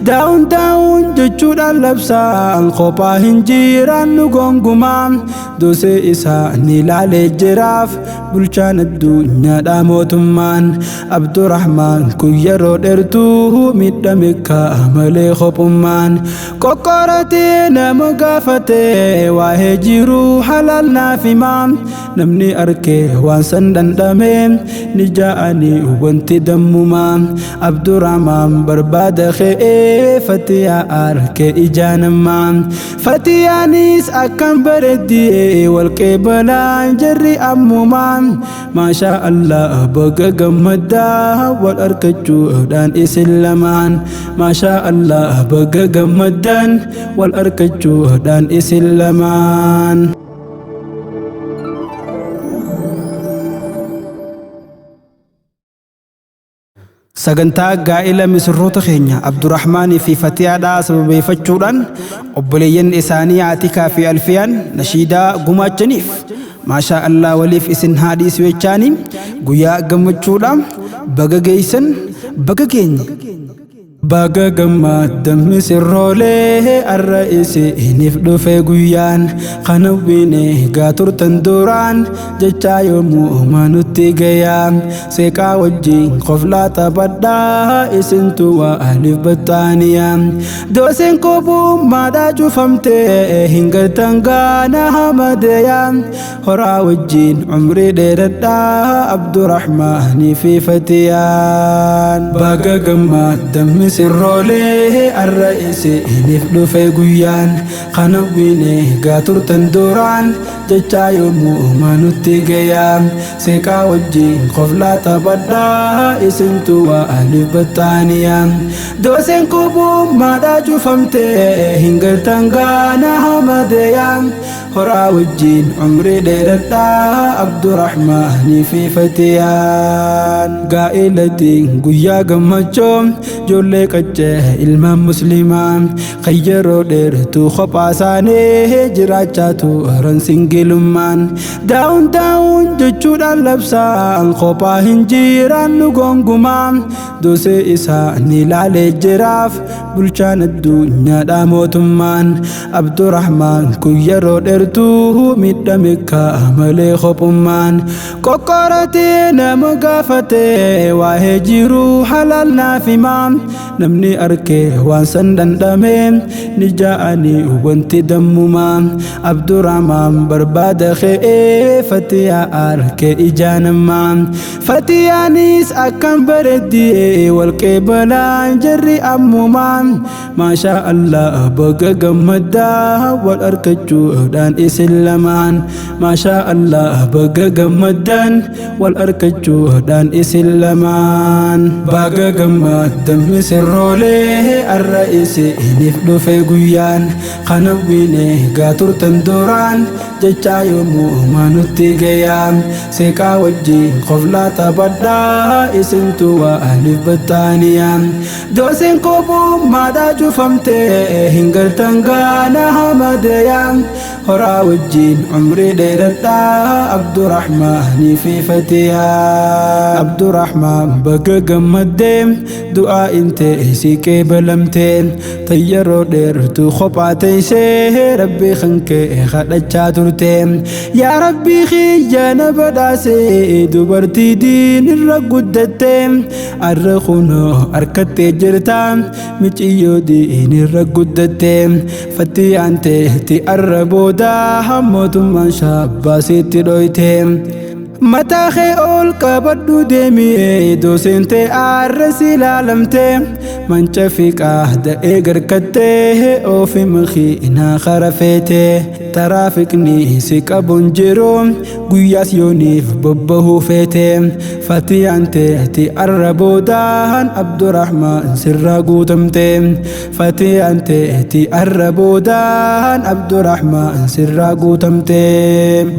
Daawun daawun jechuudhaan labsaan kophaa hin jiraannu gonkumaa. Dosee isaa ni laalee jiraaf bulchaan addunyaadha mootummaan. Abdurrahmaan kun yeroo dheertuu miidhame malee kophummaan. Qoqqoratee nama gaafatee waa'ee jiruu halaal naaf himaa. Namni arkee waan san dhandhame ni ja'anii wanti dammumaa. Abdurrahmaan barbaada ka'ee Fatiyaa arkee ijaanamaa. Fatiyaanis akkam bareeddee walqeebalaan jarri ammumaa. Maashaa Allah baga gammaddaa wal argachuudhaan isin lamaan. Maashaa Allah baga gammaddaan wal argachuudhaan isin lamaan. Sagantaa gaa'ila misirroota keenya Abdurrahmaanii fi Fatiyaadhaa sababeeffachuudhaan obboleeyyan isaanii Atikaa fi Alfiyaan nashiidaa gumaachaniif maashaa Allah waliif isin haadhiisu jechaanii guyyaa gammachuudha baga geessan baga geenye. Baga gammaddan misirroolee arra isiniif dhufe guyyaan kana wine gaa turtan duraan jechaa yommuu nutti gayaa. Seeqaa wajjin qoflaa taphadhaa isintu waaliif battaaniyaa. Dooseen kophummaadhaa cufamtee hin gartan gaana hamadeeyaa. Horaa wajjin umrii dheeradhaa Abdurrahmaanii fi Fatiyaan. Baga gammaddan misirroolee arra isiniif dhufe guyyaan kana wine gaa turtan duraan jechaa yommuu nutti gayaa. Seeqaa wajjin qoflaa taphadhaa isintu waaliif battaaniyaa. Dooseen kophummaadhaa cufamtee hin gartan gaana hamadeeyaa. Horaa wajjin umrii dheeradhaa Abdurrahmaanii fi Fatiyaan. Gaa'ilatiin guyyaa gammachuu ijoollee qaccee ilmaan musliimaa kan yeroo dheertuu kophaa isaanii jiraachaa turan singilummaan. Daawun daawun jechuudhaan labsaan kophaa hin jiraannu gonkumaa. Dosee isaa ni laalee jiraaf bulchaan addunyaadha mootummaan. Abdurrahmaan kun yeroo dheertuu miidhame malee kophummaan. Qoqqoratee nama gaafatee waa'ee jiruu halaal naaf himaa. Namni arkee waan san dhandhame ni ja'anii wanti dammumaa. Abdurrahmaan barbaada ka'ee Fatiyaa arkee ijaanamaa. Fatiyaanis akkam bareeddee walqeebalaan jarri ammumaa. Maashaa Allah baga gammaddaa wal argachuudhaan isin lamaan. Maashaa Allah baga gammaddaan wal argachuudhaan isin lamaan. Baga gammaddan misirroolee arra isiniif dhufe guyyaan kana wine gaa turtan duraan jechaa yommuu nutti gayaa. Seeqaa wajjin qoflaa taphadhaa isintu waaliif battaaniyaa. Dooseen kophummaadhaa cufamtee hin gartan gaana hamadeeyaa. Horaa wajjin umrii dheeradhaa Abdurrahmaanii fi Fatiyaa. Abdurrahmaan baga gammaddee du'aa intee si qeebalamtee tayyaroo dheertuu kophaa teessee rabbii kan kee kadhachaa turte. Yaa rabbii kiyya na badhaasee dubartii diin irra guddatte arra kunoo harkattee jirta miciyyoo diin irra guddatte. Fatiyaan teetti arra booda mootummaan shaabbaasitti dhoyte. Mataa kee ol qabadhu deemee dooseen tee arra si ilaalamte. Manca fiqaa da'ee garkattee oofi makiinaa kara feete. Taraafikni si qabuun jiru guyyaas yooniif bobbahuu feete. Fatiyaan teetti arra boodaan Abdurrahmaan sirraa guutamte. Fatiyaan teetti arra boodaan Abdurrahmaan sirraa guutamte.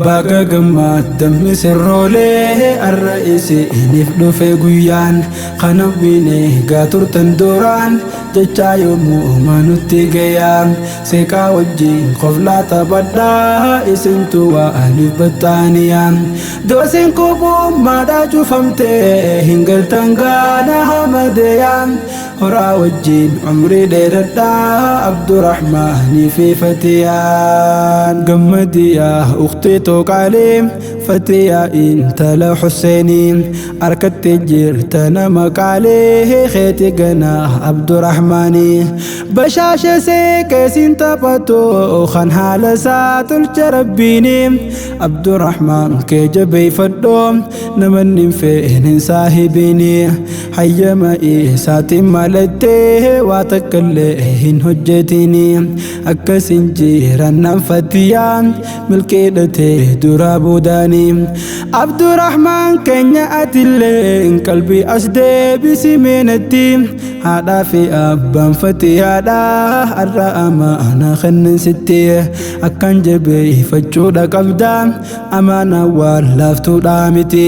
Baga gammaddan misirroolee arra isiniif dhufe guyyaan kana wine gaa turtan duraan jechaa yommuu nutti gayaa. Seeqaa wajjin qoflaa taphadhaa. taphadhaa isintu waaliif baxxaaniyaa. Dooseen kophummaadhaa cufamtee hin galtan gaana hamadeeyaa. Horaa wajjin umrii dheeradhaa Abdurrahmaanii fi Fatiyaan. Gammadiyaa ukhtii tooqaalee Fatiyaa intala Husseenii harkattee jirta nama qaalee keeti ganaa Abdurrahmaanii. Bashaasha seeqeesiin taphatu kan haala isaa tolcha rabbiini. Abdurrahmaan kee jabeeffadhoo namanni hin feene saahibiini. Hayyama isaatiin malattee waa takkallee hin hojjetini. Akkasin jirannaan Fatiyaan milkeedhatee dura boodaani. Abdurrahmaan keenya atillee qalbii as deebisi meenatti. Haadhaa fi abbaan Fatiyaadhaa har'a amaanaa kennan sitti. Akkan jabeeffachuudha qabda amaanaa waan laaftuudha miti.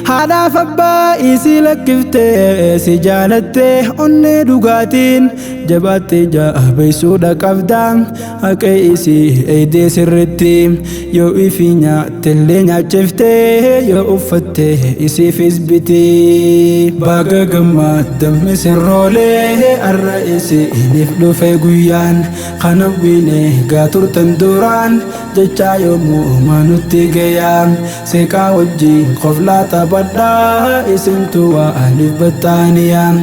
Haadhaaf abbaa isii lakkiftee si jaalattee onnee dhugaatiin jabaattee jabeessuudha qabda haqa isii eegdee sirritti. Yoo ifii nyaattellee nyaachiftee yoo uffatte isiifis biti. Baga gammaddan misirroolee har'a isiniif dhufe guyyaan kana wiine gaa turtan duraan jechaa yommuu nutti gayaa. Seeqaa wajjin qoflaa taphadhaa isintu waaliif baxxaaniyaa.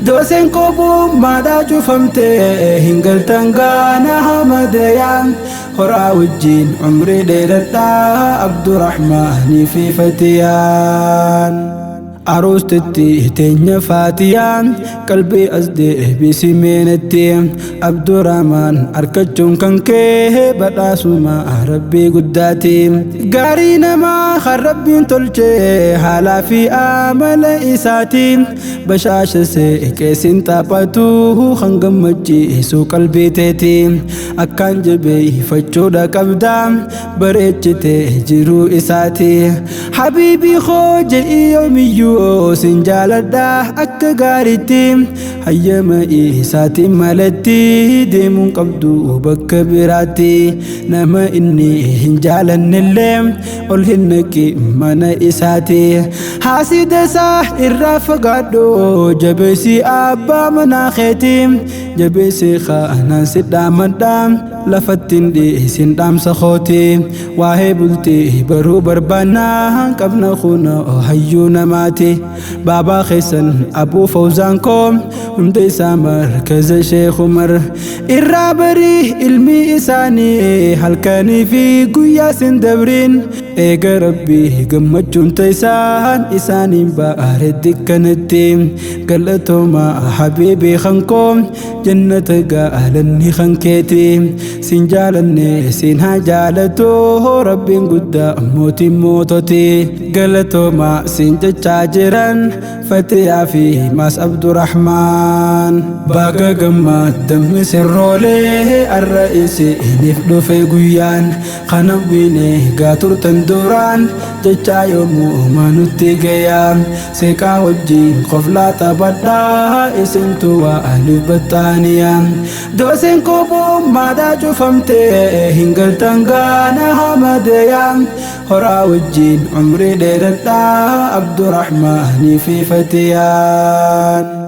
Dooseen kophummaadhaa cufamtee hin galtan gaana hamadeeyaa. Horaa wajjin umrii dheeradhaa Abdurrahmaanii fi Fatiyaan. Aruustitti teenya Fatiyaan qalbii as deebisi meenatti. Abdurrahmaan argachuun kan kee badhaasuma rabbii guddaati. Gaarii namaa kan rabbiin tolchee haalaa fi amala isaati. Bashaasha seeqeesiin taphatu kan gammachiisu qalbii teeti. Akkaan jabeeffachuudha qabda bareechitee jiruu isaati. Habiibii koo jedhii yoomiyyuu sin jaaladha akka gaariitti. Hayyama isaatiin malatti deemuun qabdu bakka biraatti. Nama inni hin jaalannellee ol hin naqi mana isaati. Haasida isaa irraa fagaadhu jabeessi abbaa manaa keeti. Jabeessi kanaan si dhaamadha lafatti hin dhiisin dhaamsa kooti. Waa'ee bultii baruu barbaannaa qabna kunoo hayyuu namaati. Baabaa keessan Abuu Fawzaan koo hunda isaa markaza Sheekh Umar irraa barii ilmi isaanii halkanii fi guyyaa sin dabriin. Eega rabbii gammachuun taysaan isaaniin baaretti kanatti. Galatooma habiibii kan koo jannata gaalanni kan keeti. Sin jaalanne sin haa jaalatu rabbiin guddaa mootiin moototi. Galatooma sin jechaa jiran Fatiyaa fi Maas Abdurrahmaan. Baga gammaddan misirroolee har'a isiniif dhufe guyyaan kana wiine gaa turtan duraan jechaa yommuu nutti gayaa. Seeqaa wajjin qoflaa taphadhaa isintu waaliif baxxaaniyaa. Dooseen kophummaadhaa cufamtee hin galtan gaana hamadeeyaa. Horaa wajjin umrii dheeradhaa Abdurrahmaanii fi Fatiyaan.